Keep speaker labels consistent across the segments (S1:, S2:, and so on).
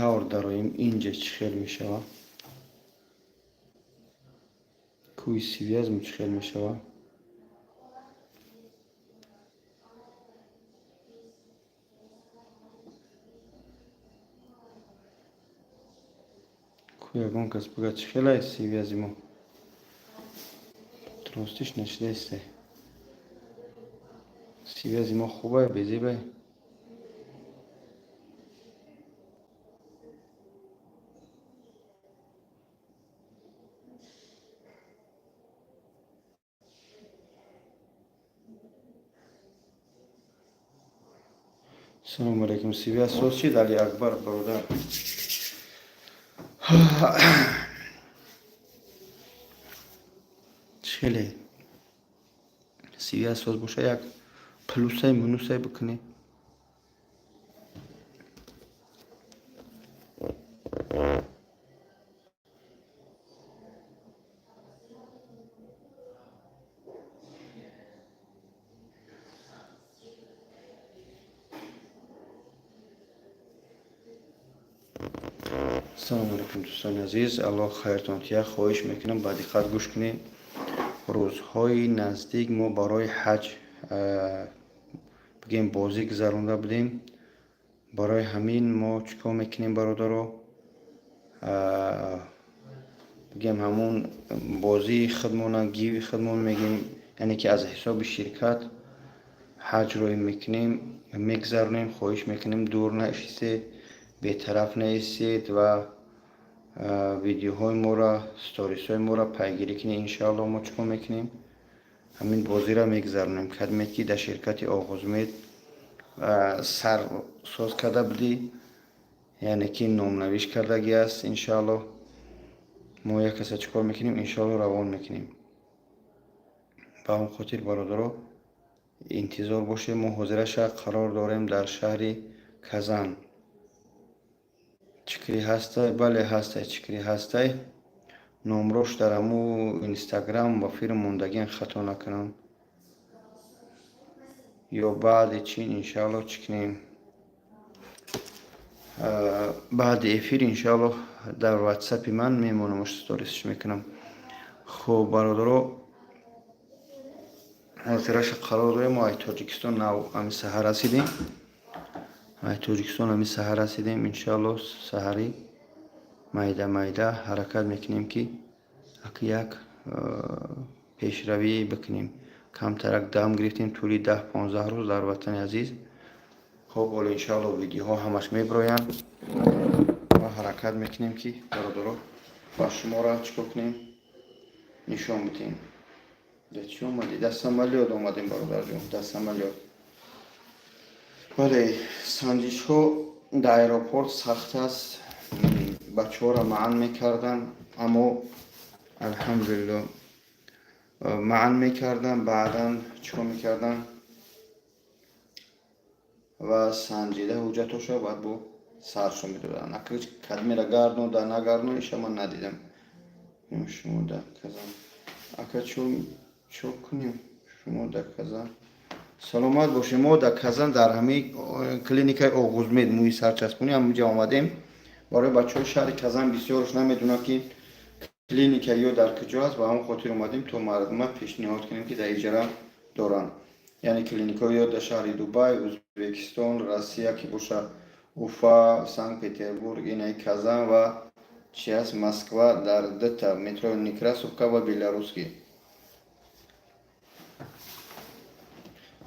S1: Тавр дароем, инҷа чӣ хел мешавад? Кӯи связь чӣ хел мешавад? Ку ягон кас бигӯяд, чӣ хелай связи мо? Ростиш, нашидаисте. Связи мо хубай, безебай? Салому алайкум. Связь соз шид, Али Акбар бародар. Хеле связь соз боша, як плюсай, минусай бикунед. Салому алайкум, дӯстони азиз, Аллоҳ хайртон тия. Хоҳиш мекунам, ба диққат гӯш кунед. Рӯзҳои наздик мо барои ҳаҷ, бигем, бозӣ гузаронда будем. Барои ҳамин мо чӣ кор мекунем, бародаро? Бигем, ҳамун бозии худмона, гиви худмон мегем, яъне ки аз ҳисоби ширкат ҳаҷ роӣ мекунем, мегузаронем. Хоҳиш мекунем, дур наистед, бетараф наистед ва видеоҳои моро, сторисҳои моро пайгирӣ кунед. Иншоалло, мо чӣ кор мекунем? Ҳамин бозиро мегузаронем. Кадмед ки дар ширкати Оғузмед сарсоз карда будӣ, яъне ки номнавиш кардагӣ аст. Иншоалло, мо як каса чӣ кор мекунем? Иншоалло, равон мекунем. Ба он хотир, бародаро, интизор бошед. Мо ҳозираша қарор дорем дар шаҳри Казан. Чикри ҳастай? Бале, ҳастай, чикри ҳастай. Номрош дар ҳаму Инстаграм ва филм мондагиан, хато накунам. Ё баъди чин, иншоалло, чӣ кунем? Баъди эфир, иншоалло, дар Ватсапи ман мемонам, сторисш мекунам. Хуб, бародаро, ҳозираша қарор дорем. Мо ай Тоҷикистон нав ҳами саҳар расидем, ай Тоҷикистон ҳами саҳар расидем. Иншоалло, саҳарӣ майда майда ҳаракат мекунем, ки аки як пешравӣ бикунем. Камтарак дам гирифтем тӯли 10-15 рӯз дар ватани азиз. Хуб, ҳоло, иншоалло, видеоҳо ҳамаш мебироянд ва ҳаракат мекунем, ки, бародаро, ба шуморо чӣ кор кунем, нишон бидиҳем. Да чӣ омадӣ? Да самолёт омадем, бародарҷон, да самолёт. Бале, санҷишҳо дар аэропорт сахт аст. Бачаҳоро маън мекарданд, аммо алҳамдулилло, маън мекарданд, баъдан чӣ кор мекарданд ва санҷида ҳуҷҷатошро баъд бо саршон медоданд. Акр кадмера гардонда, нагардон, иша ман надидам. Шумо дар Казан, ака, чо кунем? Шумо дар Казан саломат бошем. Мо дар Казан, дар ҳамаи клиникаи Оғузмед, мӯи сарчаспонӣ, ҳаминҷа омадем. Барои бачаҳои шаҳри Казан, бисёрш намедонанд, ки клиника ё дар куҷо аст. Ба ҳамон хотир омадем, то мардума пешниҳод кунем, ки дар иҷара доранд, яъне клиникҳо ё дар шаҳри Дубай, Ӯзбекистон, Россия ки боша, Уфа, Санкт Петербург, инаи Казан ва чи аст, Москва, дар дута метрои Некрасовка ва Белорусский.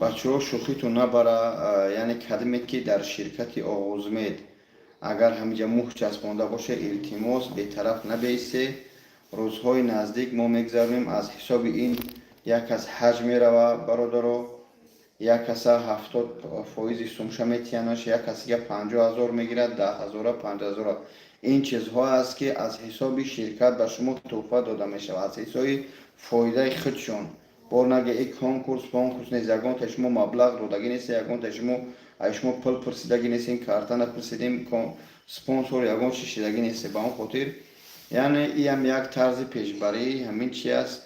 S1: Бачаҳо, шӯхитон набара, яъне кадмед ки дар ширкати Оғузмед агар ҳамиҷа муҳ часпонда боша, илтимос, бетараф набеисе. Рӯзҳои наздик мо мегзаронем. Аз ҳисоби ин як кас ҳаҷ мерава, бародаро, як каса 70 фоизи сумша метиҳанаш, як касига 50 000 мегирад, 10 ҳазора, 5 ҳазора. Ин чизҳо аст, ки аз ҳисоби ширкат ба шумо тӯҳфа дода мешавад, аз ҳисоби фоидаи худшон. Бор наге, и конкурс конкурс нест, ягонта шумо маблағ додагӣ нест, ягонта шумо аз шумо пул пурсидагӣ нестем, карта напурсидем, спонсор ягон чи шидагӣ нестем. Ба он хотир, яъне иам як тарзи пешбарии ҳамин чи аст,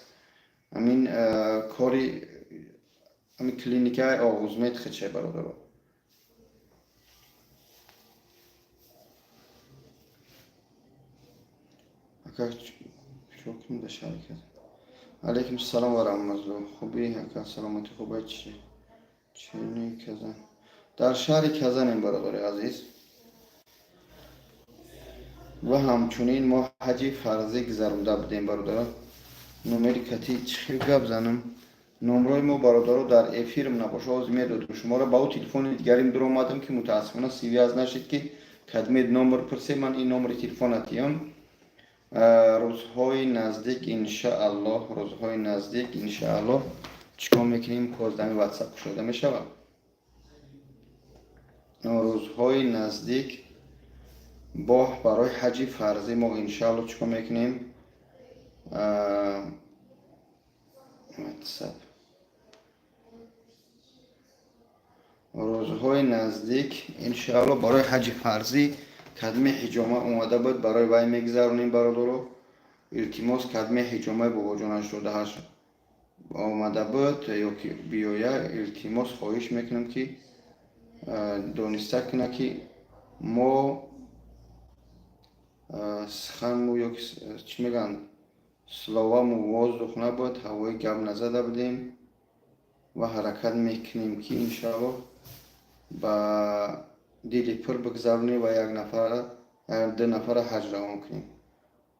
S1: ҳамин кори ҳамин клиникаи Оғузмед худше, бародаро. Ака, чо кунем дар шаҳри Казан? Алайкум салом ва раҳматуллоҳ. Хубӣ, ака, саломатӣ хуб? Чи чини Казан? Дар шаҳри Казанем, бародари азиз. Ва ҳамчунин мо ҳаҷи фарзӣ гузаронда будем, бародарон. Номери кати чӣ хел гап занам? Номрои мо, бародаро, дар эфирм набоша, ҳозир медодам шуморо. Ба ӯ телефони дигарим дуромадам, ки мутаассифона связь нашид, ки кадмед номер пурсе, ман ин номери телефона тиём. Рӯзҳои наздик, иншааллоҳ, рӯзҳои наздик, иншааллоҳ, чӣ кор мекунем? Коздами ватсап кушода мешавад. Рӯзҳои наздик бо барои ҳаҷи фарзӣ мо, иншааллоҳ, чӣ кор мекунем? Ватсап. Рӯзҳои наздик, иншааллоҳ, барои ҳаҷи фарзӣ кадме ҳиҷома омада буд, барои вай мегузаронем, бародаро. Илтимос, кадме ҳиҷомаи бобоҷон 88 омада буд ё ки биёя, илтимос, хоҳиш мекунам, ки дониста кунад, ки мо суханму ё ки чӣ мегӯянд, словаму воздух набуд, ҳавои гап назада будем ва ҳаракат мекунем, ки иншааллоҳ ба дили пур бигзаронем ва як нафара, ду нафара ҳаҷ равон кунем.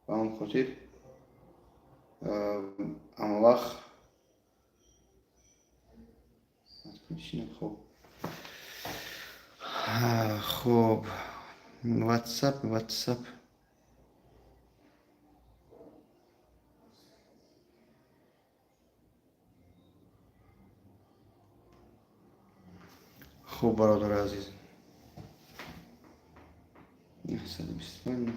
S1: Ба он хотир ама вақт хуб. Хуб, ватсап, ватсап. Хуб, бародари азиз, 925.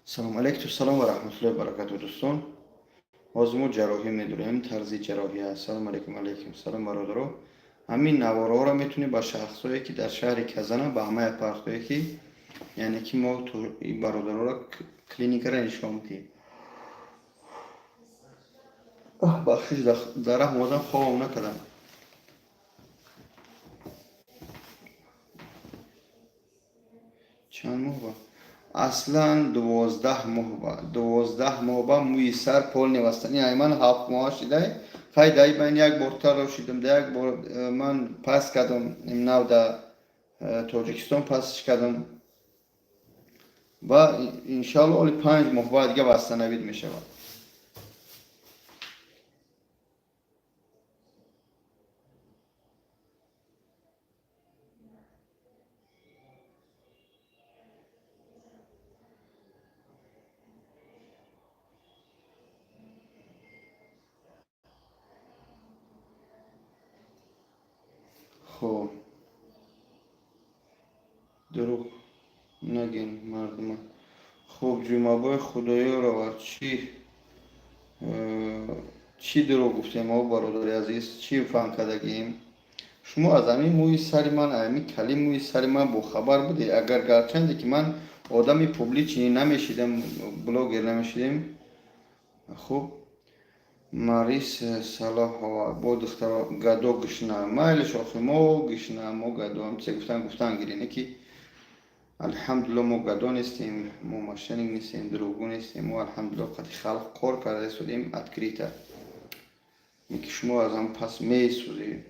S1: Салом алейкум, салом ва раҳматуллоҳи баракату, дӯстон. Ҳозир мо ҷарроҳӣ медорем, тарзи ҷарроҳӣ. Ассалому алайкум, алайкум салом, бародаро. Ҳамин наворҳоро метавонед ба шахсҳое, ки дар шаҳри Казана, ба ҳамаи аппаратҳое, ки яъне ки мо ин бародароро клиникаро нишон медиҳем. Бахшиш, дар раҳ омадам, хобам накардам. Чанд моҳ ба? Аслан 12 моҳ ба, 12 моҳ ба мӯи сар полный вастани. Ай ман 7 моҳа шидай. Хай, дай байн як бор тарошидам, да як бор ман пас кардам, нав да Тоҷикистон пасш кардам ва иншалло оли 5 моҳ баъд дига восстановить мешавад. Хуб, дурӯғ нагин мардума. Хуб, Ҷумъабой Худоёрова, чӣ чӣ дурӯғ гуфтем о, бародари азиз? Чӣ фаҳм кардагием? Шумо аз ҳамин мӯи сари ман, ҳамин кали мӯи сари ман бохабар будед. Агар гарчанде ки ман одами публичный намешидам, блогер намешидем. Хуб, Марис Салоҳова, бо духтаро гадо гишна, майлиш, охи мо гишна, мо гадо чизе гуфтан, гуфтан гирене, ки алҳамдулилло, мо гадо нестем, мо мошенник нестем, дурӯғгӯ нестем. Мо, алҳамдулилло, қати халқ кор карда истодем открыто, ки шумо аз ҳам пас месӯзед.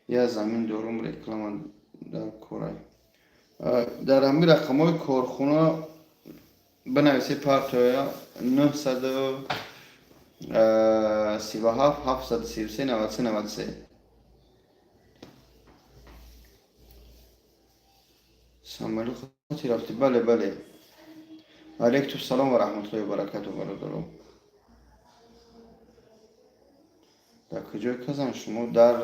S1: Я замин дорум, реклама дар корай. Дар ҳамин рақамҳои корхона бинависед, партоя: 937 733 93 93. Самолёт хати рафти? Бале, бале. Алейкум салом ва раҳматуллоҳи ва баракату, бародаро. Дар куҷои Казан шумо? Дар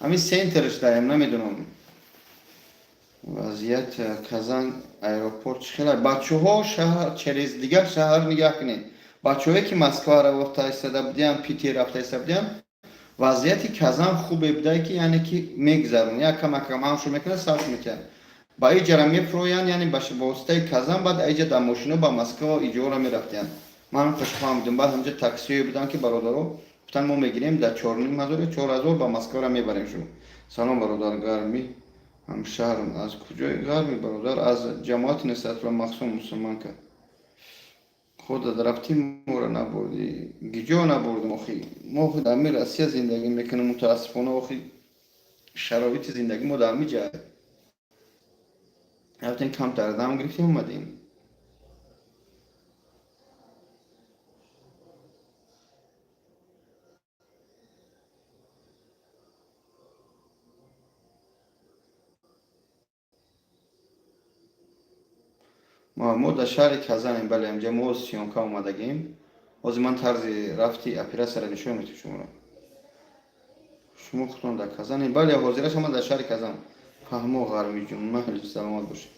S1: ҳамин центрш даем, намедонам. Вазъият Казан аэропорт чӣ хела? Бачаҳо, шаҳр через дигар шаҳр нигаҳ кунед. Бачаҳое, ки Москва рафта истода будиян, Питер рафта истода будиян, вазъияти Казан хубе будае, ки яъне ки мегзарон, як камакам ҳамшо мекунад, сарф мекунад, ба иҷара мефурӯянд, яъне ба воситаи Казан, баъд аиҷа дар мошино ба Москва иҷора мерафтиянд. Ман қашфаҳмидам, баъд ҳамҷа таксиое буданд, ки бародаро. Гуфтан, мо мегирем дар 4500 ё 4000, ба Москвара мебарем шумо. Салом, бародар, гармӣ, ҳамшаҳрм. Аз куҷои гармӣ, бародар? Аз ҷамоати Нусратулло Махсум, мусулманка. Худат рафтӣ, моро набурдӣ. Гиҷо набурдем охи? Мо дар ҳамин Россия зиндагӣ мекунем, мутаассифона, охи, шароити зиндагӣ мо дар ҳамин ҷай. Рафтем, камтар дам гирифтем, омадем. Мо дар шаҳри Казанем, бале, инҷа мо съёмка омадагем. Ҳозир ман тарзи рафти оператсияро нишон медиҳам шуморо. Шумо худтон дар Казанем? Бале, ҳозираша ман дар шаҳри Казан. Фаҳмо, Ғармиҷон, маҳли, саломат бошед.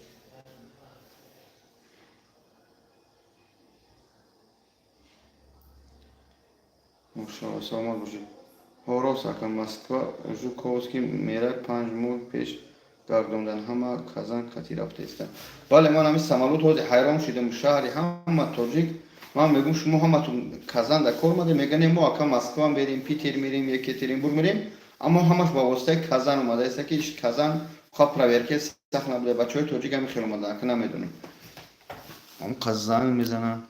S1: Мошалло, саломат бошед. Ҳо, рост, ака, Москва Жуковский мера 5 моҳ пеш гардондан, ҳама Казан кати рафтаиста. Бале, ман ҳамин самолёт ҳозир ҳайрон шудам, шаҳри ҳама тоҷик. Ман мегӯм, шумо ҳаматон Казан дар кор омадем? Мегӯян, мо, ака, Москва мерем, Питер мерем, Екатеринбург мерем, аммо ҳамаш ба воситаи Казан омадааста, ки Казан хоб проверка сахт набуда. Бачаҳои тоҷик ҳами хел омадан, ака, намедонем. Он занг мезананд.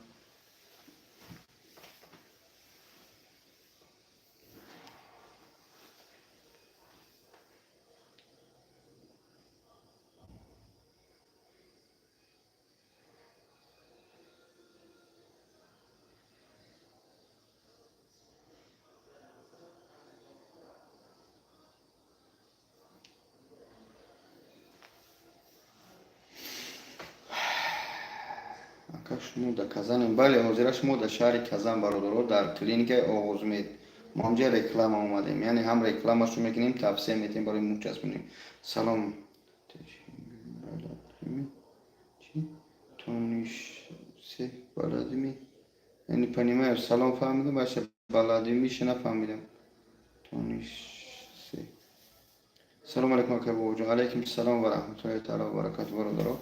S1: Ака, шумо дар Казанем? Бале, ҳозира шумо дар шаҳри Казан, бародаро, дар клиникаи Оғозмед. Мо ҳамҷа реклама омадем, яъне ҳам рекламашо мекунем, тавсия метиҳем барои мӯчаспонем. Салом, тонишсе баладими? Я не понимаю. Салом фаҳмидам, баша баладимиша нафаҳмидам. Тонишсе. Салом алейкум, ака бобоҷон. Алейкум салом ва раҳматуллоҳи таала ва баракату, бародаро.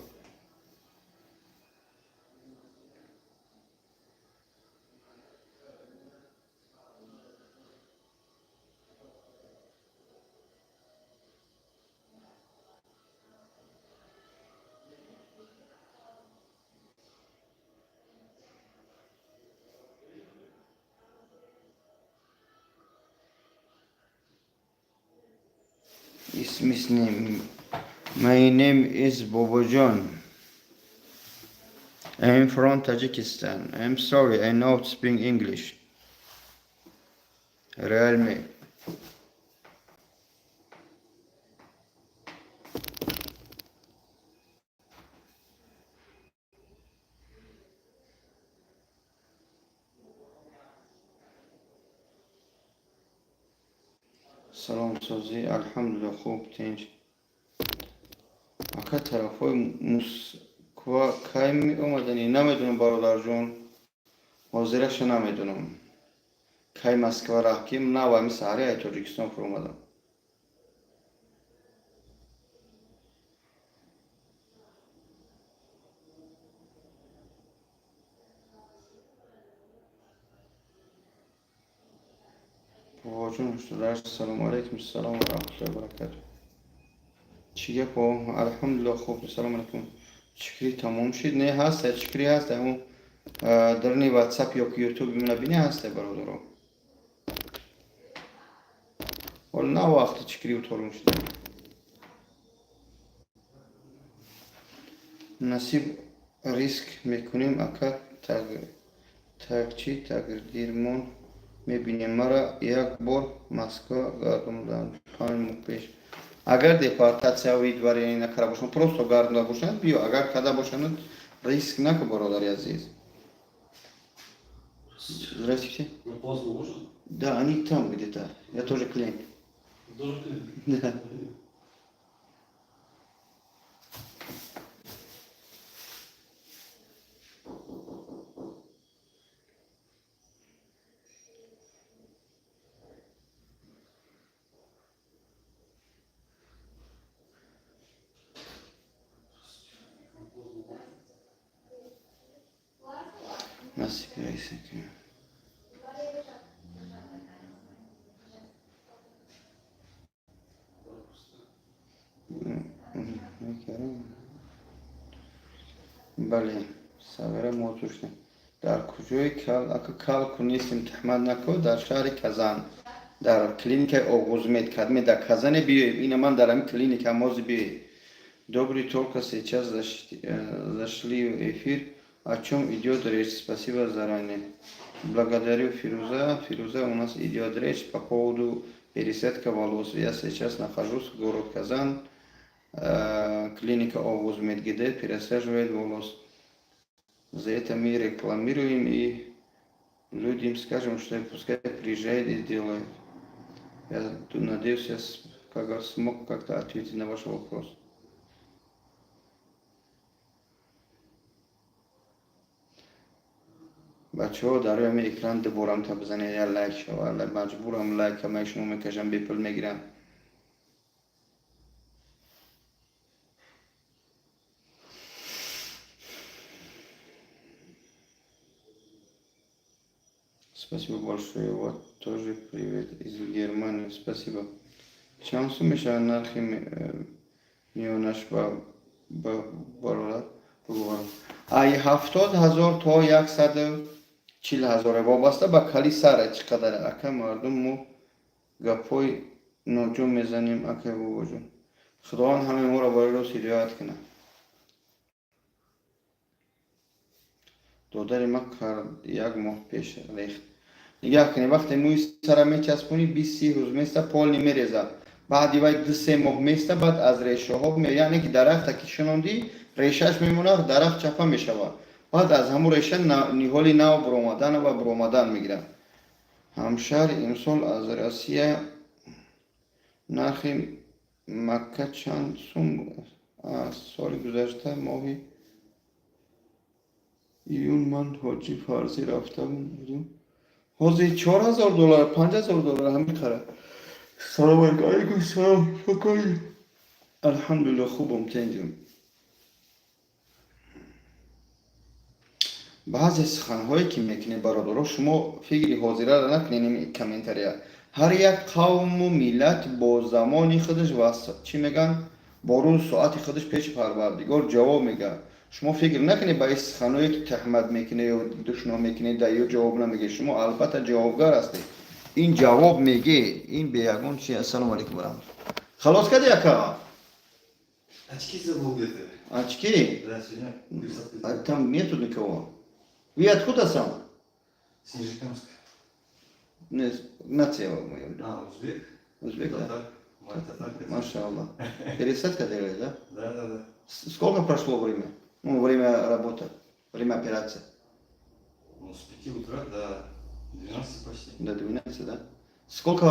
S1: Ismi. My name is Bobojon. I'm from Tajikistan. I'm sorry, I not speak English. Realme. Салом, созӣ? Алҳамдулилла, хуб, тинҷ. Ака, тарафҳои Москва кай меомаданӣ? Намедонам, бародарҷон, ҳозираша намедонам, кай Москва рафт, ки нав ҳами саҳари ай Тоҷикистон фуромадам. Бобоҷон, салому алайкум. Салом ва раҳматуллоҳи ва баракату. Чӣ гапо? Алҳамдулилла, хуб. Салому алайкум. Чикрӣ тамом шид? Не, ҳаста, чикрӣ ҳаста. Ҳамун дарни Ватсап ё ки Ютуби мана бини, ҳаста, бародаро. Ҳоло на вақти чикрӣ торум шуда. Насиб, риск мекунем, ака, тагчи тақдирмон мебинем. Мара як бор Москва гардонданд 5 моҳ пеш. Агар депортация выдворение накарда бошанд, просто гардонда бошанд, биё. Агар карда бошанд, риск наку, бародари азиз. Здравствуйте.
S2: На поздно можно?
S1: Да, они там где-то. Я тоже клиент.
S2: Тоже клиент?
S1: Да. Насиб, рейс. Бале, Савера, мо тушнем. Дар куҷои кал, ака, кал ку нестем, туҳмат наку. Дар шаҳри Казан, дар клиникаи Оғузмед. Кадме дар Казане биёем, ина ман дар ҳамин клиника мози биёем. Добрый, только сейчас зашли в эфир. О чем идет речь? Спасибо заранее. Благодарю, Фируза. Фируза, у нас идет речь по поводу пересадка волос. Я сейчас нахожусь в город Казан, клиника Оғузмед, где пересаживает волос. За это мы рекламируем и людям скажем, что пускай приезжает и делает. Я надеюсь, я как смог как-то ответить на ваш вопрос. Бачаҳо, дар рӯи ҳамин экран дуборам та бизанед, я лайк шава. Маҷбурам, лайк ҳамаи шумо мекашам, бепул мегирам. Спасибо большое. Вот тоже привет из Германии. Спасибо. Чанд сум мешавад нархи миёнаш ба бародар бигӯям? Ай 70 000 то 140 000, вобаста ба кали сара чӣ қадар. Ака, мардум мо гапҳои ноҷо мезанем. Акай бобоҷон, Худованд ҳамаи моро барои рост ҳидоят кунад. Додари ман кард, як моҳ пеш рехт. Нигаҳ кунед, вақте мӯи сара мечаспонӣ, 20-30 рӯз места, полный мереза. Баъди вай 2-3 моҳ места, баъд аз решаҳо, яъне ки дарахта ки шинондӣ, решааш мемонад, дарахт чапа мешавад. Баъд аз ҳамун реша ниҳоли нав буромадан ва буромадан мегирад. Ҳамшаҳр, имсол аз Россия нархи макка чанд сум аст? Соли гузашта моҳи июн ман ҳоҷи фарзӣ рафта будем. Ҳозир 4000 доллар, 5000 доллар, ҳамин қара. Салом алейкум. Алейкум салом. Алҳамдулилла, хубам, тенҷам. Баъзе суханҳое ки мекунед, бародаро, шумо фикри ҳозираро накунед. Ин комментария, ҳар як қавму миллат бо замони худаш ва чӣ мегӯянд, бо рӯз соати худаш пеши Парвардигор ҷавоб мегӯяд. Шумо фикр накунед, ба ин суханҳое ки туҳмат мекунед ё душном мекунед, да ё ҷавоб намегӯед. Шумо албатта ҷавобгар ҳастед, ин ҷавоб мегӯед, ин беягон чи. Ассалому алайкум варахматуллоҳ. Халос кади, ака?
S2: Очки забыл где-то.
S1: Очки?
S2: Да, сегодня пересадка.
S1: А там нету никого. Вы откуда сам?
S2: С Нижнекамска.
S1: Не, нация моя.
S2: А, узбек?
S1: Узбек, да?
S2: Татар. Мать татарка.
S1: Машаллах. Пересадка делали, да?
S2: Да.
S1: Сколько прошло время? Ну, время работы, время операции.
S2: Ну, с 5 утра до 12 почти.
S1: До 12, да? Сколько,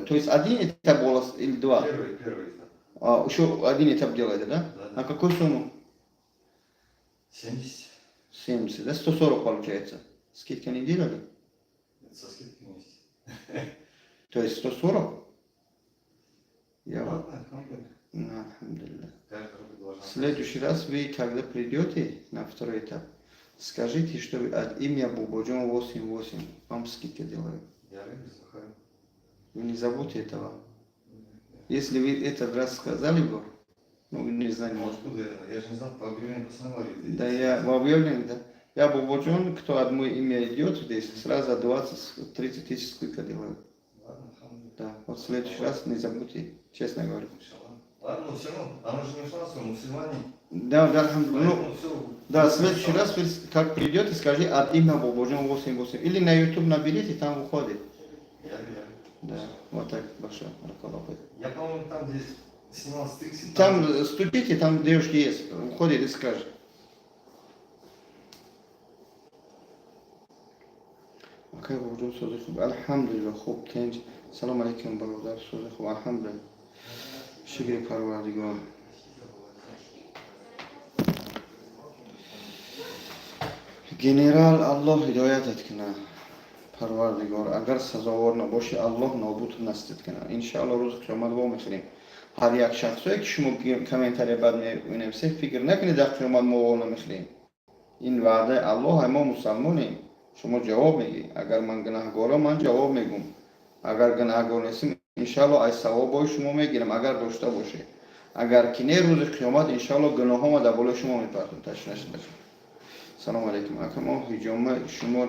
S1: то есть один этап волос или два?
S2: Первый этап.
S1: А, еще один этап делаете, да?
S2: Да.
S1: На какую сумму?
S2: 70.
S1: 70, да? 140 получается. Скидка не делали?
S2: Это со скидкой вместе.
S1: То есть 140? Я
S2: Ладно, алхамдулилля.
S1: Ну, алхамдулилля.
S2: Каждая рука должна.
S1: В следующий раз вы, когда придете на второй этап, скажите, что вы от имя Бободжон 88, вам скидка делаю.
S2: Я рыбу захаю.
S1: Вы не забудьте этого. Если вы этот раз сказали бы, ну, не знаю, может.
S2: Откуда я? Я же не знал, по объявлению посмотрел.
S1: Да, я в объявлении, да. Я Бободжон, кто от моего имя идет здесь, сразу 20-30 тысяч скидка делаю.
S2: Ладно, алхамдулилля.
S1: Да, вот в следующий раз не забудьте, честно говорю.
S2: Иншаллах. Ладно, но все равно, она же не ушла, мусульмане.
S1: Да, алхамдулилля. Ну,
S2: Поэтому всё.
S1: Да, в следующий раз вы, как придете, скажи от имя Бободжон 88. Или на YouTube наберите, там выходит.
S2: Я.
S1: Да, вот так, большое. Баракаллаху фик.
S2: Я, по-моему, там, где снимал стрикси.
S1: Там ступите, там девушки есть, уходит и скажет. Акай Бобоҷон, сози хуб, алҳамдулилла, хуб, тенҷ. Салом алейкум, бародар, сози хуб, алҳамдулилла, шукри Парвардигор. Генерал, Аллоҳ ҳидоятат кунад, Парвардигор. Агар сазовор набошӣ, Аллоҳ нобуд настид кунад. Иншаалло, рӯзи қиёмат вомехӯрем. Ҳар як шахсое ки шумо комментария бад менависед, фикр накунед, дар қиёмат мо во намехӯрем. Ин ваъдаи Аллоҳ, мо мусалмонем. Шумо ҷавоб мегӣ. Агар ман гунаҳгорам, ман ҷавоб мегӯм. Агар гунаҳгор нестим, иншаалло, аз савобҳои шумо мегирам, агар дошта бошед. Агар ки не, рӯзи қиёмат, иншаалло, гуноҳҳома дар болои шумо мепартам. Ташвиш нашуда. Салому алейкум, ака, мо ҳиҷома шумо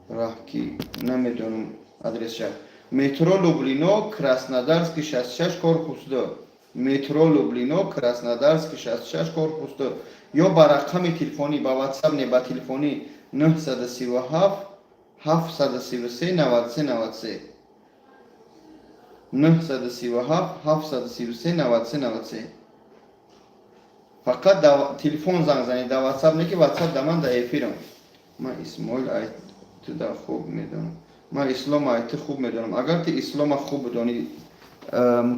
S1: раҳ ки намедонам адресша. Метро Люблино, Краснодарский 66, корпус 2. Метро Люблино, Краснодарский 66, корпус 2. Ё ба рақами телефонӣ, ба ватсап не, ба телефонӣ 937 733 93 93, 937 733 93 93. Фақат телефон занг занед, да ватсап не, ки ватсап да ман да эфирам. Ман Исмоил айтуда хуб медонам, ман ислом айти хуб медонам. Агар ти ислома хуб бидонӣ,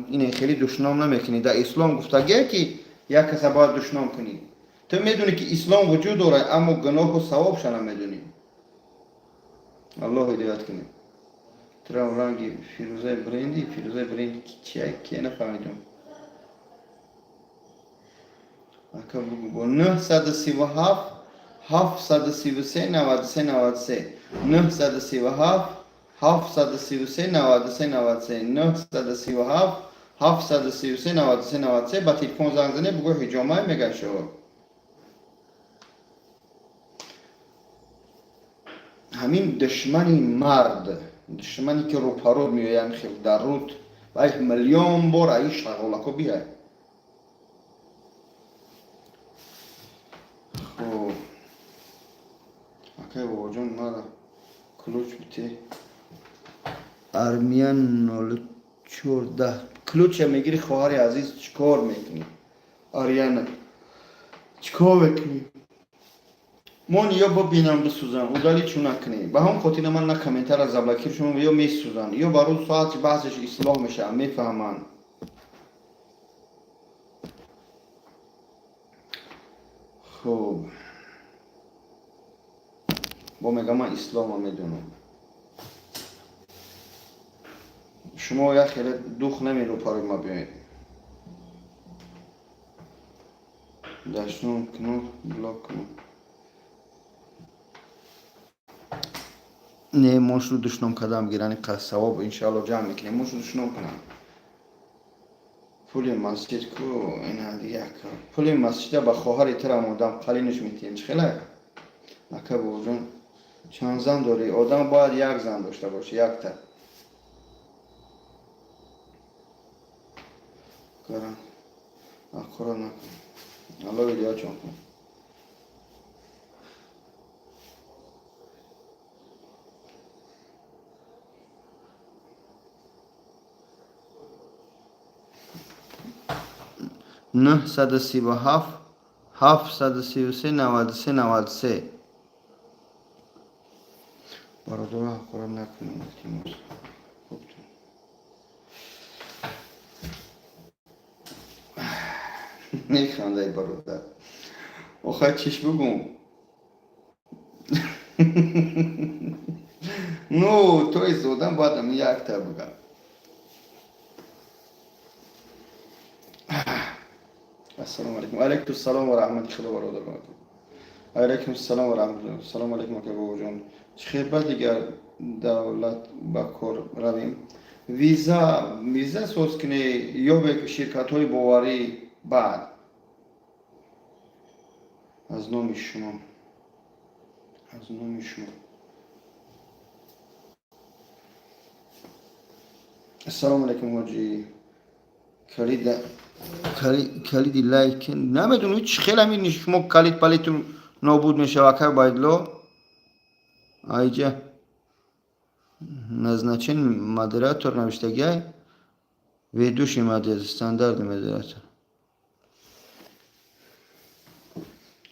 S1: ине хеле душном намекунӣ. Да ислом гуфтагие, ки як каса бояд душном кунӣ. Ту медонӣ, ки ислом вуҷуд дорад, аммо гуноҳу савобша намедонӣ. Аллоҳ ҳидоят кунед. Трам ранги Фирӯзаи бренди. Фирӯзаи бренди чия, кия, нафаҳмидам. Ака, бугу бо 937 733 93 93, 937 733 93 93, 937 733 93 93. Ба телефон занг занед, бугӯ ҳиҷомай мегӯяд шумо. Ҳамин душмани мард, душмане ки рӯпаруд меояд, хел дар руд вай миллион бор аи шағолако биай. Хоб, акай бобоҷон, мара ключ бите. Армиян 0410. Ключа мегири, хоҳари азиз, чӣ кор мекунӣ? Арияна, чӣ кор мекунӣ? Мон ё бибинам бисӯзам, удалить чӯ накунӣ. Ба ҳам хотира ман на комментара заблокир шумо, ё месӯзанд, ё ба рӯз соат баъзеш ислоҳ мешаванд, мефаҳманд. Хуб, бо мегам, ман ислома медонам. Шумо як хеле дух намерӯ парои ма биёед. Дашном куну, блок куну. Не, мошу душном кардам гирани савоб иншаалло ҷамъ мекунем. Мошу душном кунам. Пули масҷид ку? Ина як пули масҷида ба хоҳари тира модам қалинаш метиҳем. Чӣ хела, ака бобоҷон? Чанд зан дорӣ? Одам бояд як зан дошта боша, якта. Карам аққура накун. Алло ҳидоятшон кун. 937 733 93 93. Бародаро, ҳақорат накунем, илтимос. Хубтон механдай, бародар. Охай, чиш бугум? Ну, то есть одам бояд ами якта буга. Ассалому алайкум. Алайкум салом ва раҳмати худо, бародар. Алайкум салом ва раҳматуллоҳ. Салому алайкум, ака бобоҷон. Чӣ хел ба дигар давлат ба кор равем? Виза соз кунӣ, ёбе ширкатҳои боварӣ. Баъд аз номи шумо, аз номи шумо. Ассалому алайкум, ҳоҷӣ. Калида, калиди лайк намедонам чӣ хел. Ҳамин шумо калид палиту нобуд мешава, акай Убайдулло. Айҷа назначен модератор навиштагиай, ведущий модел, стандартный модератор.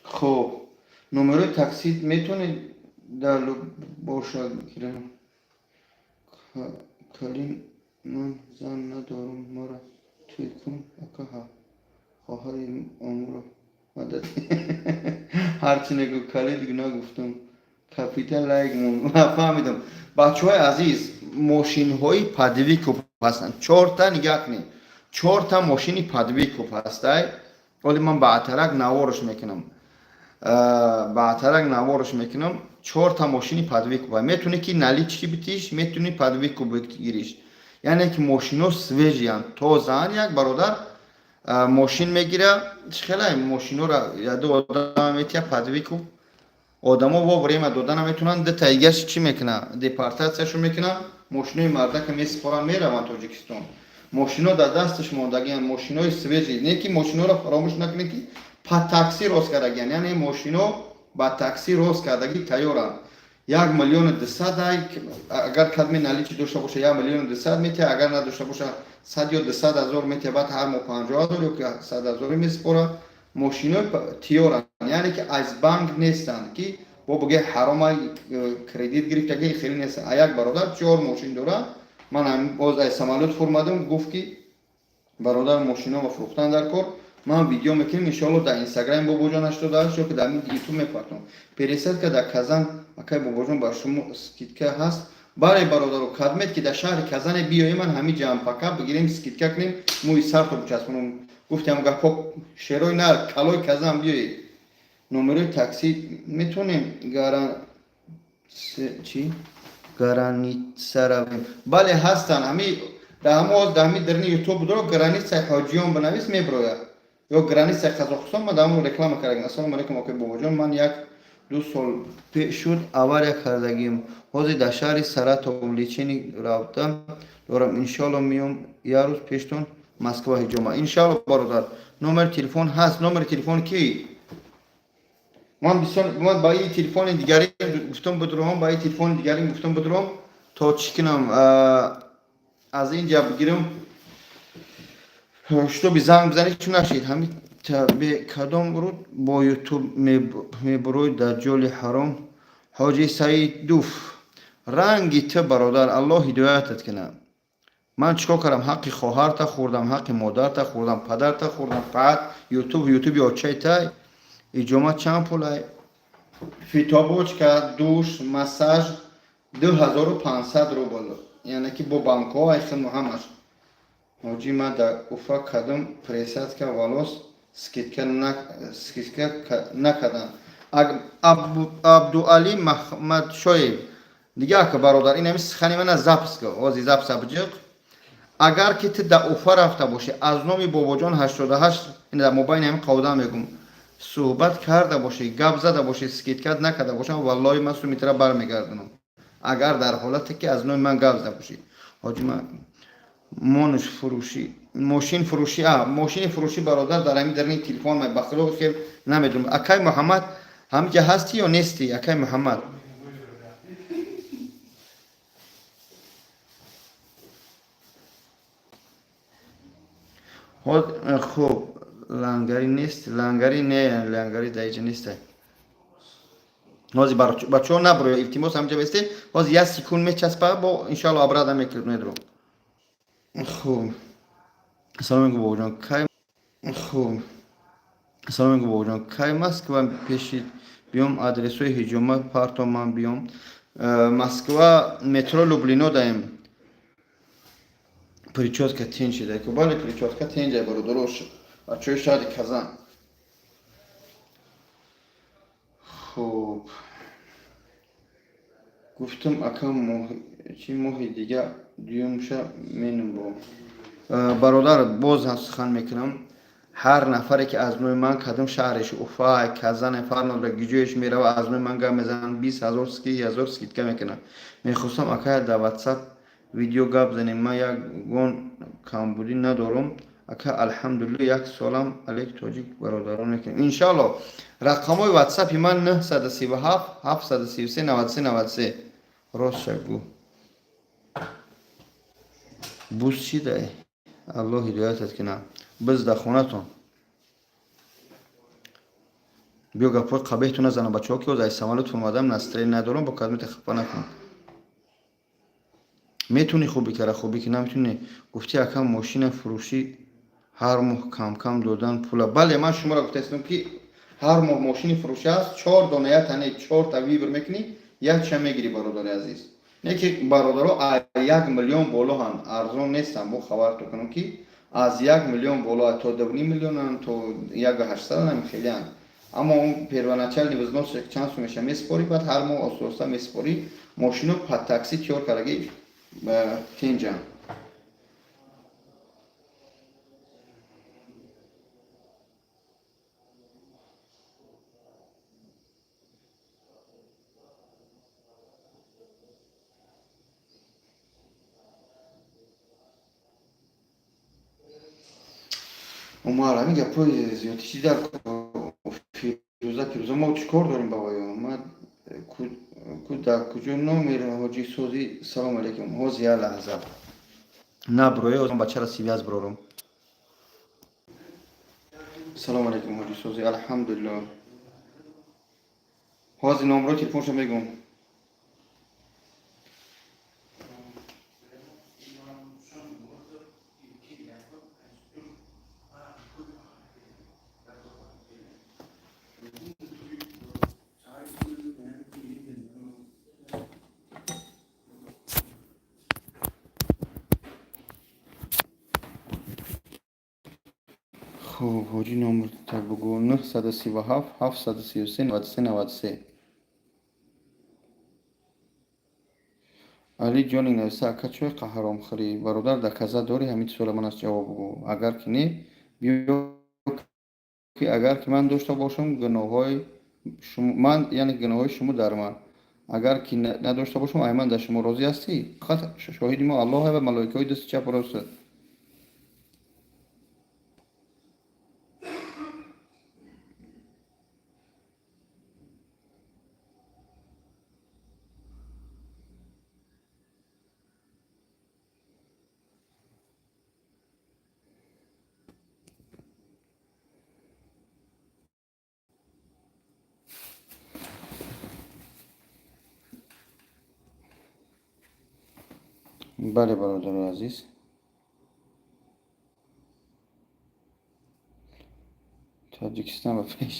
S1: Хоб, номерои такси метавонед дар боша гирам? Калин, ман зан надорам, мара туй кун, ака. Хоҳари омуро мадад. Ҳарчи негӯ, калид нагуфтам. Капитан лайк мон. Фаҳмидам. Бачаҳои азиз, мошинҳои под выкуп ҳастанд чорта. Нигаҳ кунед, чорта мошини под выкуп ҳастай. Оли ман баъдтарак наворш мекунам, баъдтарак наворш мекунам. Чорта мошини под выкуп метавонӣ ки налички битиш, метавонӣ под выкуп бигириш, яъне ки мошино свежий янд, тозаанд. Як бародар Мошин мегира, чӣ хелай мошинора яду одам метия под выкуп, одамо во время дода наметунанд, дитаигаш чӣ мекуна, депортатсияшо мекуна, мошинои мардака месупоранд, мераванд Тоҷикистон. Мошино дар дасташ мондагианд, мошинои свежий. Не ки мошиноро фаромӯш накунед, ки па такси рост кардагианд, яъне мошино ба такси рост кардагӣ тайёранд. 1 200 000, агар кадме наличи дошта боша, 1 200 000 метия, агар надошта боша, 100 ё 200 ҳазор метия, баъд ҳар моҳ 50 ҳазор ё ки 100 ҳазоре месупора. Мошинои тиёранд, яъне ки аз банк нестанд, ки бо буге ҳарома кредит гирифтаги, хеле нестанд. А як бародар чор мошин дора. Ман боз аз самолёт фурмадам, гуфт ки бародар, мошиноро фурӯхтан дар кор. Ман видео мекунем, иншоалло, дар инстаграми Бобоҷон 88 ё ки дар ютуб мепартом. Пересадка дар Казан, акай Бобоҷон, ба шумо скидка ҳаст? Бале, бародаро, кадмет ки дар шаҳри Казане биёем, ман ҳамин ҷампака бигирем, скидка кунем, мӯи сарто бичаспонам. Гуфтам гапҳо шерои нар калои Казан биёед. Номерои такси метонем чи граница равем? Бале, ҳастанд. Ҳами дар ҳамо дар ҳами дарни ютуб будро, границаи ҳоҷиён бинавис, меброяд, ё границаи Қазоқистон. Ма дар ҳамо реклама кардагим. Ассалому алайкум, акои Бобоҷон, ман як ду сол пеш шуд авария кардагим, ҳозир дар шаҳри Саратов лечение равта дорам, иншоалло меём як рӯз пештон Москва ҳиҷома. Иншоалло, бародар, номери телефон ҳаст? Номери телефон ки ман бисёр ман ба ин телефони дигари гуфтам бидурам, ба ин телефони дигари гуфтам бидурам, то чӣ кунам, аз ин ҷа бигирам, шутоби занг бизанед, чун нашид. Ҳами кадом руд бо ютуб мебурӯй дар ҷоли ҳаром. Ҳоҷи Саидуф, ранги ту, бародар, Аллоҳ ҳидоятат кунад. Ман чӣ кор кардам? Ҳаққи хоҳарта хӯрдам, ҳаққи модарта хӯрдам, падарта хӯрдам, фақат ютуб, ютуби очайтай. Иҷома чанд пулай? Фитобочка, душ, массаж 2500 рубл, яъне ки бо банкҳо айхину ҳамаш. Ҳоҷӣ, ман дар Уфа кадом пересадка волос скидка накардам. Абдуалӣ Маҳмадшоев, дига ака, бародар, ин ҳами сухани мана запись ка, ҳози записа биҷиқ. Агар ки ту дар Уфа рафта бошӣ, аз номи Бобоҷон 88, ин дар мобайни ҳами қавда мегум, суҳбат карда бошӣ, гап зада бошӣ, скидка накарда бошам, валлоҳи ман сумитра бармегардонам, агар дар ҳолате ки аз номи ман гап зада бошӣ. Ҳоҷи, ман монш фурӯшӣ, мошин фурӯшӣ, а мошини фурӯшӣ, бародар, дар ҳамин дарни телефон май, ба худо хел намедонам. Акай Муҳаммад, ҳамиҷа ҳастӣ ё нестӣ, акай Муҳаммад? Хуб, лангари нест, лангари не, лангари дар иҷа неста. Ҳозир бачаҳо наброя, илтимос, ҳамиҷа бесте. Ҳозир як секунд мечаспа, бо иншоалло обратно медро. Хуб, ассалому алайкум, бобоҷон, кай? Хуб, ассалому алайкум, бобоҷон, кай Москва пешид биём? Адресҳои ҳиҷома парто, ман биём. Москва, метро Люблино даем. Прическа тинҷ шида? Бале, прическа тинҷа, бародарош, бачаҳои шаҳри Казан. Хуб, гуфтам, ака, чи моҳи дига дуюмша менум бо бародар. Боз ҳам сухан мекунам: ҳар нафаре ки аз номи ман кадом шаҳреш, Уфа, Казане, фарқ надора, гиҷоеш мерава, аз номи ман гап мезананд, 20 000, 30 000 скидка мекунам. Мехостам, ака, дар ватсап видео гап занем. Ман ягон камбудӣ надорам, ака, алҳамдулилла. Як суолам алек тоҷик бародарон мекунем, иншоалло. Рақамҳои ватсапи ман 937 733 93 93. Ростша гӯ, буз чӣ дай? Аллоҳ ҳидоятат кунад. Биз дар хонатон биё, гапҳои қабеҳту назанам, бачаҳо, ки оз ай самолёт омадам, настроение надорам, бо кадмета хафа накун. Метавонӣ хубӣ кара, хубӣ ки наметавонӣ. Гуфти, ака, мошина фурӯшӣ ҳар моҳ камкам додан пула. Бале, ман шуморо гуфтаистам, ки ҳар моҳ мошини фурӯшӣ аст, чор дона, як тане, чорта выбор мекунӣ, якча мегирӣ, бародари азиз. Не ки бародаро 1 миллион болоҳанд, арзон нестанд. Бо хабартон кунам, ки аз 1 миллион боло то 2,5 миллионанд, то 1,8 ам хелеанд. Аммо он первоначальный взнос чанд сум меша, месупорӣ, баъд ҳар моҳ оста оста месупорӣ. Мошино па такси тиёр кардаги тинҷанд. Умар, ҳамин гапҳои зиёдӣ чӣ дар Фирӯза, Фирӯза, мо чӣ кор дорем ба ваё? Ма дар куҷо номер ҳоҷи созӣ? Салом алейкум. Ҳозир, як лаҳза. На броя, бачара связь брорум. Салом алейкум, ҳоҷи созӣ. Алҳамдулиллоҳ. Ҳозир номрои телефоншо мегӯм. Хуб, ҳоҷӣ, номер так бугӯ: 937 733 93 93. Али ҷони нависа: ака, чой қаҳаромхӯрӣ? Бародар, доказать дорӣ? Ҳамин суола ман аз ҷавоб бугӯ. Агар ки не, биё ки агар ки ман дошта бошам, гуноҳҳои ман, яъне гуноҳҳои шумо дар ман. Агар ки надошта бошам, ай ман дар шумо розӣ ҳастӣ? Фақат шоҳиди мо Аллоҳ ва малоикаҳои дасти чапу рост. Бале, бародари азиз, Тоҷикистон ба пеш!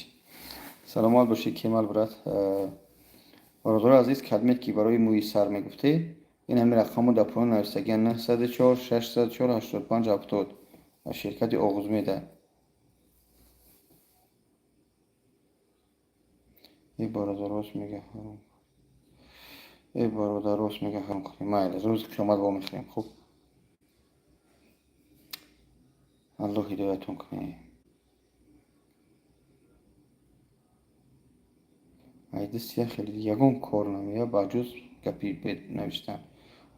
S1: Саломат бошед, Кемал брат. Бародари азиз, кадмет ки барои мӯи сар мегуфтед, ин ҳамин рақамро дар поён нависагиан: 904 604 85 70, аз ширкати Оғузмеда. Э бародар, рост мега, ҳаром. Э бародар, рост мега, ҳаром хӯрем. Майли, рӯзи қиёмат вомехӯрем. Хуб, Аллоҳ ҳидоятон кунад. Айдис я хеле ягон кор намея, ба ҷуз гапи навиштан.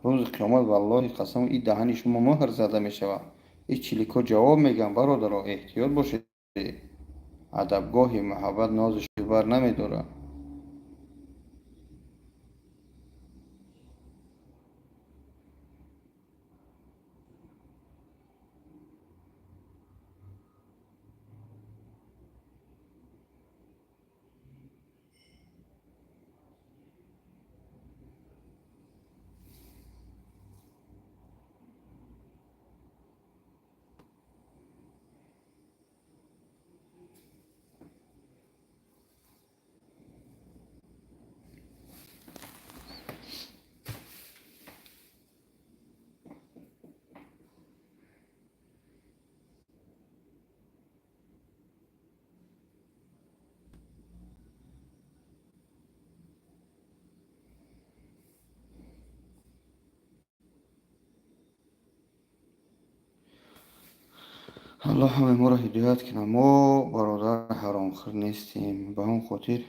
S1: Рӯзи қиёмат, валлоҳи қасам, и даҳани шумо муҳр зада мешавад. И чилико ҷавоб мегӯям. Бародаро, эҳтиёт бошед. Адабгоҳи муҳаббат нози бар намедорад. Аллоҳ ҳамаи моро ҳидоят кунад. Мо, бародар, ҳаромхӯр нестем. Ба ҳамон хотир,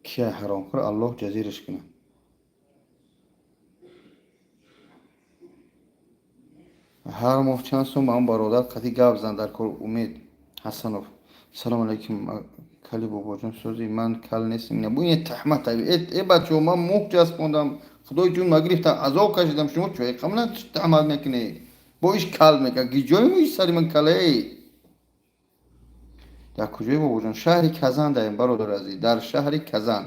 S1: кия ҳаромхӯр, Аллоҳ ҷазираш кунад. Ҳар моҳ чанд сум ба он бародар қатъи гап зан дар кор. Умед Ҳасанов, салому алайкум, кали бобоҷон сӯзи. Ман кал нестем. Ин таҳмат. Э бачаҳо, ман муҳ часпондам, худои ҷун ма гирифтам, азоб кашидам, шумо чӯйқамна таҳмат мекунед? Бо иш кал мекард. Гиҷои мӯи сари ман кале? Дар куҷои, бобоҷон? Шаҳри Казан даем, бародар азиз, дар шаҳри Казан.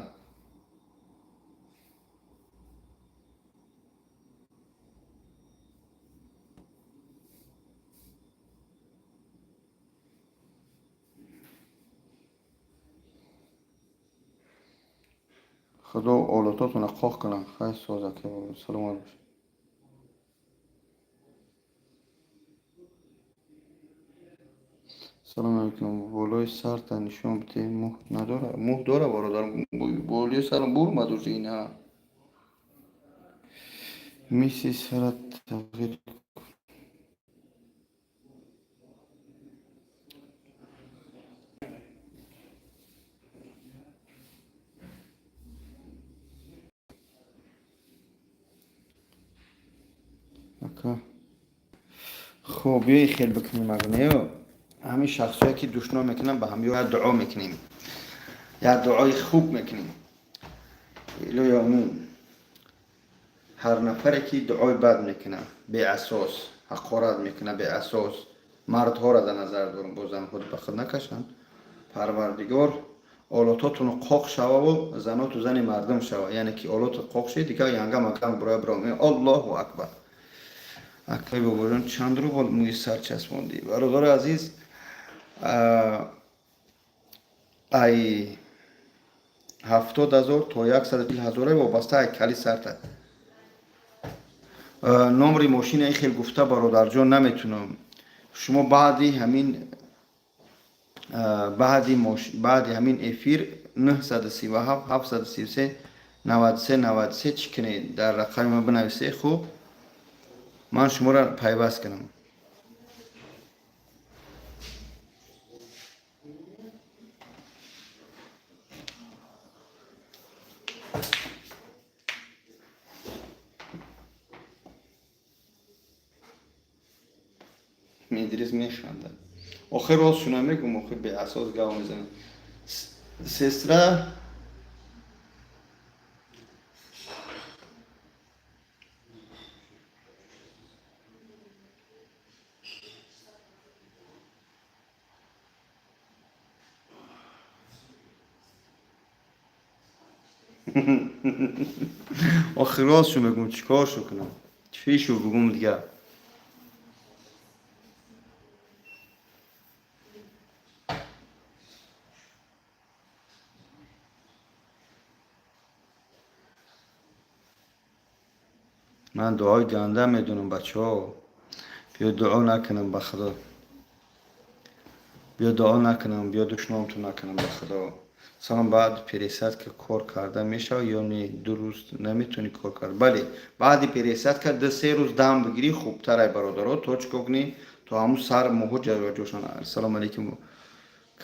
S1: Худо олототона қоқ кунад. Хайр, созака, саломат бош. Салому алейкум. Болои сарта нишон бите, мӯҳ надора? Мӯҳ дора, бародар, болои сарам бурмад уже ина. Миси сарат тағйир. Ака. Хуб, биёи хел бикунем, агнеё ҳамин шахсое ки душном мекунам, ба ҳамё як дуо мекунем, як дуои хуб мекунем. Илоҳи омин. Ҳар нафаре ки дуои бад мекунад беасос, ҳақорат мекунад беасос, мардҳоро дар назар дорам, бо занҳо ба худ накашанд, Парвардигор олототуно қоқ шававу заноту зани мардум шава, яъне ки олоту қоқ ши, дигар янга макан буроя биро. Аллоҳу акбар. Акай бобоҷон, чанд рубл мӯи сар часпондӣ? Бародари азиз, ай 70 000 то 140 000 вобаста ай кали сарта. Номри мошина хел гуфта, бародарҷон, наметунам. Шумо баъди ҳамин эфир 937 733 93 93 чӣ кунед, дар рақами ма бинависе. Хуб, ман шуморо пайваст кунам. Идрис механдад. Охир ростшуна мегум, охир беасос гав мезанад. Сестра, охир ростшу мегум, чӣ коршу кунам, чишу бугум дигар? Ман дуои ганда медонам, бачаҳо. Биё дуо накунам, ба Худо, биё дуо накунам, биё душномту накунам, ба Худо. Салом, баъд пересадка кор карда мешавад ё не? 2 рӯз наметавонӣ кор кард. Бале, баъди пересадка 2-3 рӯз дам бигирӣ хубтар, ай бародаро, то чӣ кор кунӣ, то ҳамун сар моҳо ҷоҷошон. Ассалому алайкум.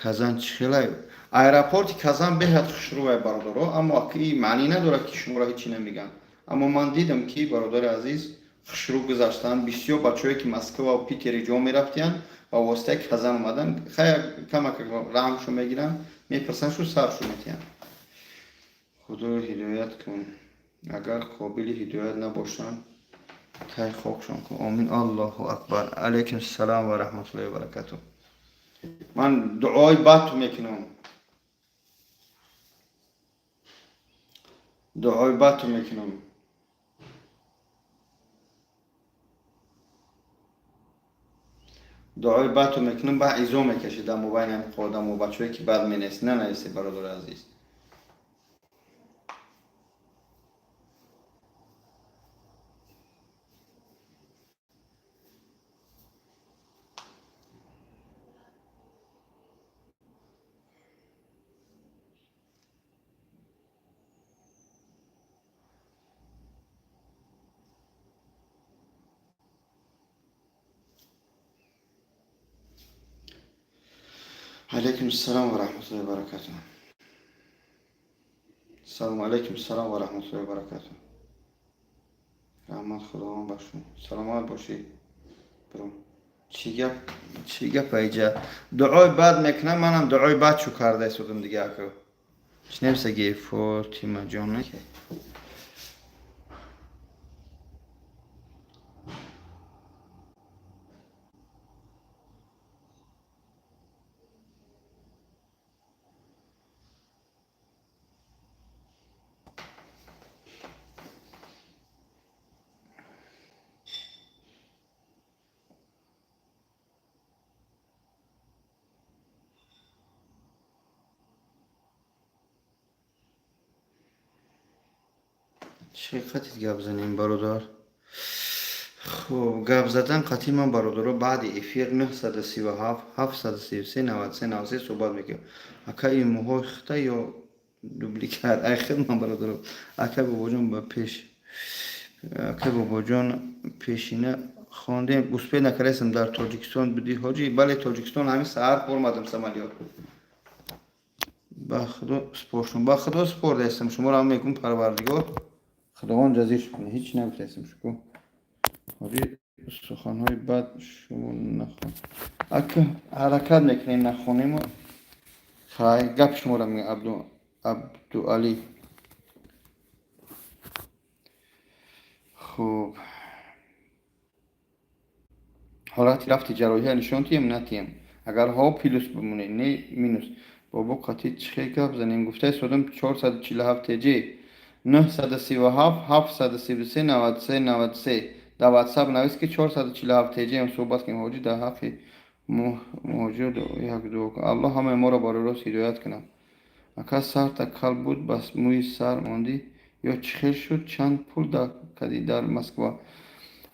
S1: Казан чӣ хелай? Аэропорти Казан беҳад хушрӯ, ай бародаро, аммо и маънӣ надорад, ки шуморо ҳечи намегӯям. Аммо ман дидам, ки, бародари азиз, хушрӯ гузаштанд бисёр бачаҳое, ки Москва Питери ҷо мерафтиянд, ба воситаи Казан омаданд. Хай, камак раҳмшо мегиранд, мепурсанд, шу саршу метиҳанд. Худоро ҳидоят кун, агар қобили ҳидоят набошанд, тай хокшон кун. Омин. Аллоҳу акбар. Алайкум салом ва раҳматуллоҳи ва баракатуҳ. Ман дуои бад мекунам, дуои бад мекунам, дуои бадту мекунам, ба изо мекашид дар мобайни ҳамин одамо, бачаҳое ки бад менависед. Нанависед, бародари азиз. Алайкум салом ва раҳматуллоҳи ва баракатуҳ. Салому алайкум, салом ва раҳматуллоҳи ва баракатуҳ. Раҳмат Худованд ба шумо. Саломат бошӣ, бро. Чӣ гап, чӣ гап? Айҷа дуои бад мекунам, манам дуои бад чӯ карда истодам дига. Ако чӣ нависаги, Фотимаҷон? Чӣ қатид гап занем, бародар? Хуб, гап задан қатъи ман, бародаро, баъди эфир 937 733 93 93 суҳбат мекунем. Ака, ин мӯҳои хита ё дубликат? Ай хидмат, бародаро. Ака бобоҷон, ба пеш, ака бобоҷон, пешина хондем, успеть накардастам. Дар Тоҷикистон будӣ, ҳоҷӣ? Бале, Тоҷикистон ҳамин саҳар омадам самолёт. Ба Худо споршум, ба Худо спордаистам шуморо ҳам мегӯм, Парвардигор, Худованд ҷазиш кунад. Ҳеҷ нагуфтаистам шуку, ҳоҷӣ. Суханҳои бад шумо нахон. Ака, ҳаракат мекунем, нахонему. Хай, гап шуморо мегӯям, Абдуалӣ. Хуб, ҳолати рафти ҷарроҳия нишон тием, натием? Агар ҳо, плюс бимонед, не, минус. Бобо, қатъи чӣ хел гап занем? Гуфтаи содам 447 теҷ 937 733 93 93 дар ватсап навис, ки 447 теҷ ам суҳбат кунем. Ҳоҷӣ, дар ҳаққи муҳоҷир як дуо кун. Аллоҳ ҳамаи моро барои рост ҳидоят кунад. Ака, сарта кал буд, бас мӯи сар мондӣ ё чӣ хел шуд? Чанд пул кадӣ дар Москва?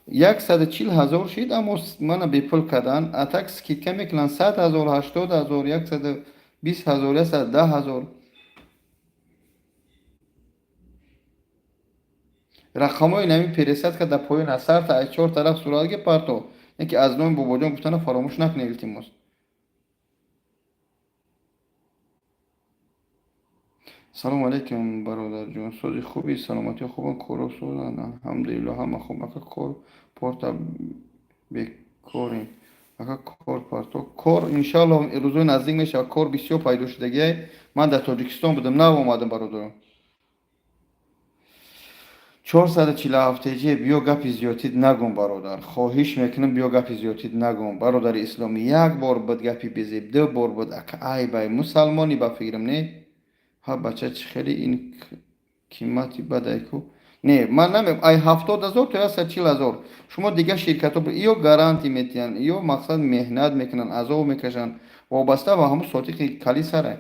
S1: 140 000 шид, аммо мана бепул кардан. А так скидка мекунанд: 100 000, 80 000, 120 000, 110 000. Рақамҳои нами пересадка дар поён аз сарта аз чор тараф суратге парто, яке аз номи Бобоҷон гуфтана фаромӯш накунед, илтимос. Салому алайкум, бародарҷон, сози хуби, саломатӣ хубан, коро созанд? Алҳамдулилло, ҳама хуб. Ака, кор порта, бекорем. Ака, кор парто. Кор, иншаалло, рӯзои наздик мешавад. Кор бисёр пайдо шудагиай. Ман дар Тоҷикистон будам, нав омадам, бародарон. 447 теҷ, биё, гапи зиёдтид нагум, бародар, хоҳиш мекунам, биё, гапи зиёдтид нагум, бародари исломӣ. Як бор буд гапи безеб, ду бор буд. Ака, айбай, мусалмонӣ, ба фикрам, не? Ҳа, бача, чӣ хеле ин қимати бадай ку? Не, ман намегӯям, ай 70 000 то 140 000. Шумо дигар ширкатҳо, ё гарантӣ метиҳанд, ё мақсад меҳнат мекунанд, азоб мекашанд, вобаста ба ҳамун сотиқи кали сарай.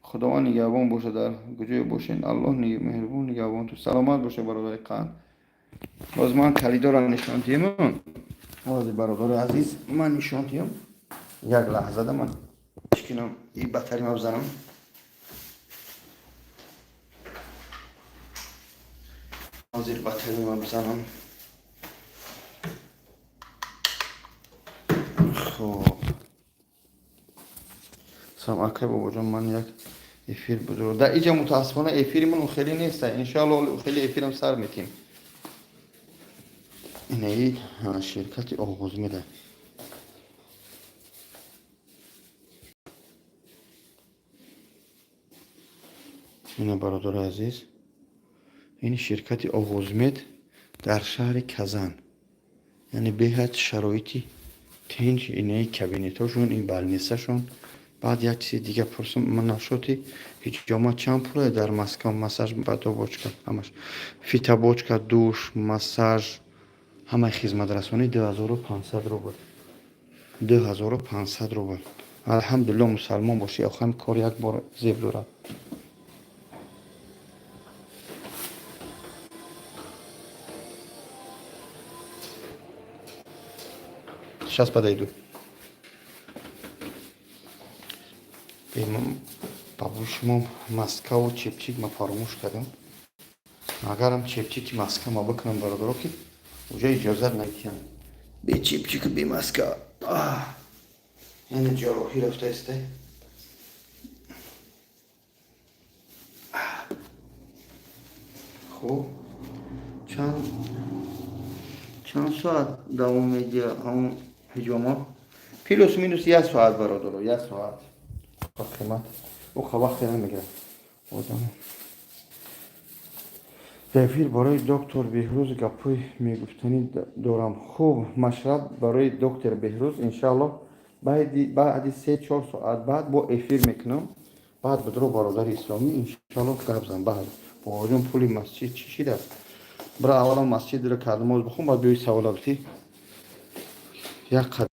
S1: Худованд нигаҳбон бошад, дар куҷое бошед, Аллоҳ меҳрубон нигаҳбон ту. Саломат боша, бародари қанд. Боз ман калидора нишон диҳем. Ҳозир, бародари азиз, ман нишон диҳам. Як лаҳзада ман чӣ кунам, и батарима бизанам. Ҳозир батарима бизанам. Хуб. Салом, акай Бобоҷон, ман як эфир бузург. Дар иҷа, мутаассифона, эфири ман хеле нест. Иншоалло, хеле эфирам сар метем. Инаи ширкати оғоз меда. Ина, бародари азиз, ин ширкати Оғозмед дар шаҳри Казан. Яъне беҳад шароити тинҷ, инаи кабинетҳошон, ин больницашон. Баъд як чизи дига пурсам: ман нашоти ҳиҷома чанд пуле дар Москва? Массаж, фитобочка, ҳамаш, фитобочка, душ, массаж, ҳамаи хизматрасонӣ 2500 рубл, 2500 рубл. Алҳамдулилло, мусалмон бошӣ, охам кор як бор зеб дорад. Сейчас подойду. Бабои шумо, маскаву чепчик ма фаромӯш кардам. Агарам чепчики маска ма бикунам, бародаро, ки уже иҷозат намедиҳам бе чепчику бе маска. Яъне ҷарроҳӣ рафтаистай. Хуб, чанд соат давом медиҳад ҳамон ҳиҷома? Плюс минус як соат, бародаро, як соат. Қимат оха вақте намегирад одам. Дар эфир барои доктор Беҳрӯз гапҳои мегуфтанӣ дорам. Хуб, машраб барои доктор Беҳрӯз, иншаалло, баъди 3-4 соат баъд бо эфир мекунам. Баъд бидро, бародари исломӣ, иншаалло, гап зан. Баъд, бобоҷон, пули масҷид чӣ шидааст? Бира, аввало масҷидро намоз бихун, баъд биёи савола битӣ. Як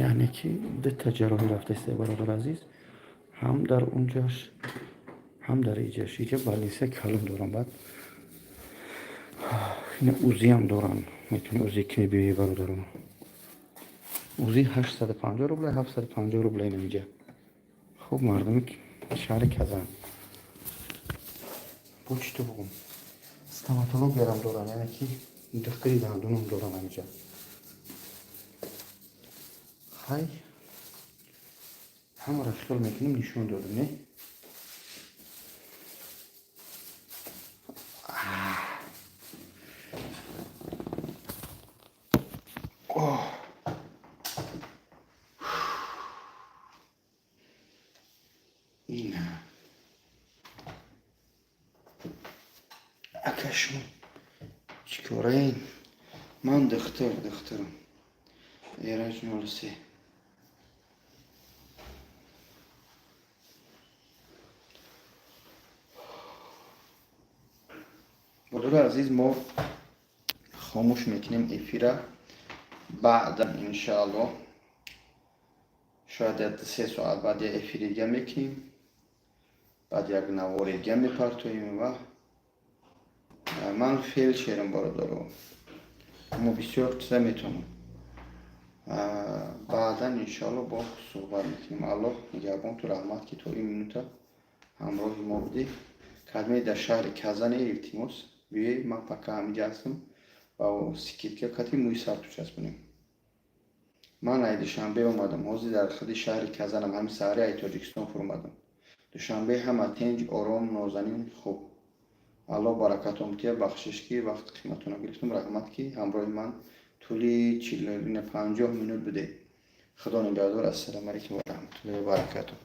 S1: Яъне ки дута ҷарроҳӣ рафтаиста, бародари азиз, ҳам дар унҷаш, ҳам дар иҷаш. Иҷа больница калон дорам, баъд ина УЗИам дорам, метавони УЗИ кунӣ, биёи, бародаро. УЗИ 850 рубля, 750 рубля ина иҷа. Хуб, мардуми шаҳри Казан, бо чӣ то бугум, стоматологиярам дорам, яъне ки духтари дандунам дорам ҳамиҷа. Хай, ҳамаро хиёл мекунем, нишон додем, не? Ина, ака, шумо чӣ кораен? Ман духтур, духтурам, Эраҷ 03. Бародари азиз, мо хомӯш мекунем эфира. Баъдан, иншааллоҳ, шояд як 3 соат баъд як эфири дига мекунем, баъд як навори дига мепартоем. Ва ман фелдшерам, бародаро, мо бисёр чиза метавонам. Баъдан, иншоалло, бо суҳбат мекунем. Аллоҳ нигаҳбонту. Раҳмат, ки то ин минута ҳамроҳи мо будӣ. Кадме дар шаҳри Казане, илтимос, биёй. Ман пока ҳамиҷа ҳастам ва скидка кати мӯи сарту часпонем. Ман ай Душанбе омадам, ҳозир дар худи шаҳри Казанам. Ҳами саҳари ай Тоҷикистон фуромадам. Душанбе ҳама тинҷ, ором, нозанин, хуб. Аллоҳ баракатон бития. Бахшиш, ки вақти қиматона гирифтам. Раҳмат, ки ҳамроҳи ман тӯли 50 минут будед. Худо нигаҳдор. Ассалому алайкум ва раҳматуллоҳи ва баракатуҳ.